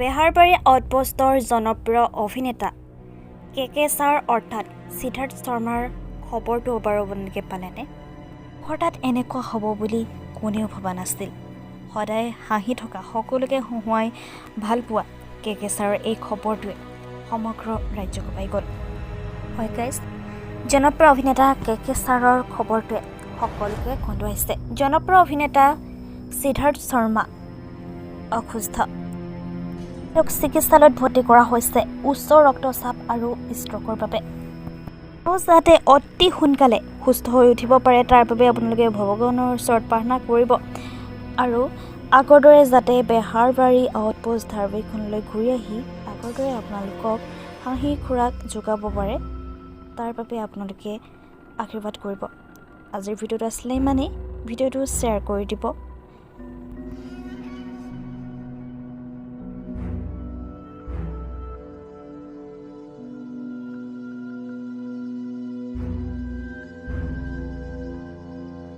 বেহাৰবাৰী আউটপোষ্টৰ জনপ্ৰিয় অভিনেতা কে কে ছাৰ অৰ্থাৎ সিদ্ধাৰ্থ শৰ্মাৰ খবৰটো বাৰু আপোনালোকে পালেনে? হঠাৎ এনেকুৱা হ'ব বুলি কোনেও ভবা নাছিল। সদায় হাঁহি থকা, সকলোকে হহুঁৱাই ভাল পোৱা কে কে ছাৰৰ এই খবৰটোৱে সমগ্ৰ ৰাজ্য কঁপাই গ'ল। হয় গাইজ, জনপ্ৰিয় অভিনেতা কে কে ছাৰৰ খবৰটোৱে সকলোকে কন্দুৱাইছে। জনপ্ৰিয় অভিনেতা সিদ্ধাৰ্থ শৰ্মা অসুস্থ। তেওঁক চিকিৎসালয়ত ভৰ্তি কৰা হৈছে উচ্চ ৰক্তচাপ আৰু ষ্ট্ৰ'কৰ বাবে। তেওঁ যাতে অতি সোনকালে সুস্থ হৈ উঠিব পাৰে, তাৰ বাবে আপোনালোকে ভগৱানৰ ওচৰত প্ৰাৰ্থনা কৰিব আৰু আগৰ দৰে যাতে বেহাৰবাৰী আউটপোষ্ট ধাৰাবাহিকখনলৈ ঘূৰি আহি আগৰ দৰে আপোনালোকক হাঁহি খোৰাক যোগাব পাৰে, তাৰ বাবে আপোনালোকে আশীৰ্বাদ কৰিব। আজিৰ ভিডিঅ'টো আছিলে ইমানেই। ভিডিঅ'টো শ্বেয়াৰ কৰি দিব।